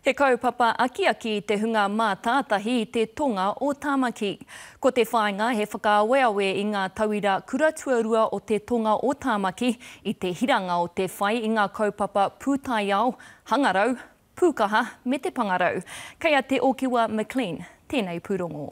He kaupapa akiaki i te hunga mātātahi i te tonga o Tāmaki. Ko te whāinga he whakaaweawe i ngā tauira kura tuarua o te tonga o Tāmaki i te hiranga o te whai i ngā kaupapa pūtaiao, hangarau, pūkaha me te pangarau. Kei a Te Okiwa McLean tēnei pūrongo.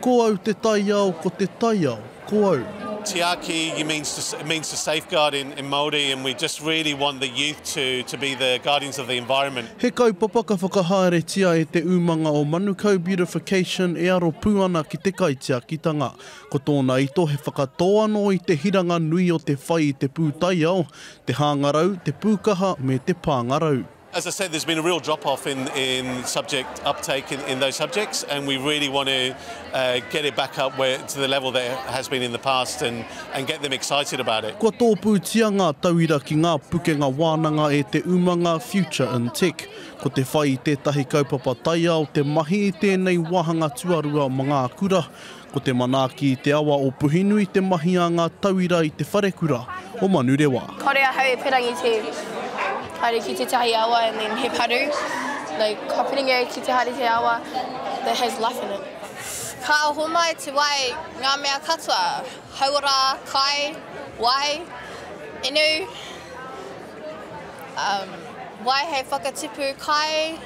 Ko au te taiao, ko te taiao, ko au. Tiaki it means to, it means to safeguard in, in Māori and we just really want the youth to, to be the guardians of the environment. He kaupapa ka whakahaeretia e te umanga o Manukau Beautification e aro pū ana ki te kaitiakitanga. Ko tōna ito he whakatō anō i te hiranga nui o te whai i te pūtaiao, te hāngarau, te pūkaha me te pāngarau. As I said, there's been a real drop-off in, in subject uptake in, in those subjects, and we really want to uh, get it back up where, to the level that it has been in the past and, and get them excited about it. Kua tōpūtia ngā tauira ki ngā pukenga wānanga e te umanga Future in Tech. Ko te whai i tētahi kaupapa taiao te mahi i tēnei wāhanga tuarua ma ngā kura. Ko te manaaki i te awa o Puhinui te mahi a ngā tauira i te wharekura o Manurewa. Kore ahau e pirangi te haere ki tetahi awa and then he paru, like ka pirangi au ki te haere te awa that has life in it. Ka homai te wai nga mea katoa, hauora, kai, wai, inu, um, wai hei whakatipu kai,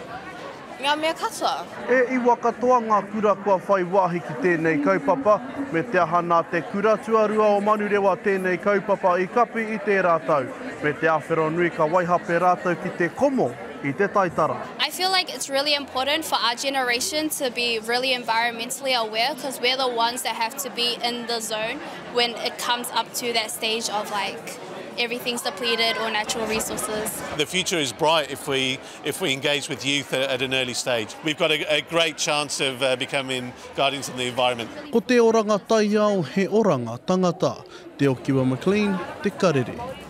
Ngā mea katoa. E iwa katoa ngā kura kua whai wāhi ki tēnei kaupapa, me te aha nā te Kura Tuarua o Manurewa tēnei kaupapa i kapi i tērā tau, me te āwhero nui ka waihape rātou ki te komo i te taitara. I feel like it's really important for our generation to be really environmentally aware because we're the ones that have to be in the zone when it comes up to that stage of like everything's depleted or natural resources. The future is bright if we if we engage with youth at an early stage. We've got a, a great chance of uh, becoming guardians of the environment. Ko te oranga taiao he oranga tangata. Te Okiwa McLean, Te Karere.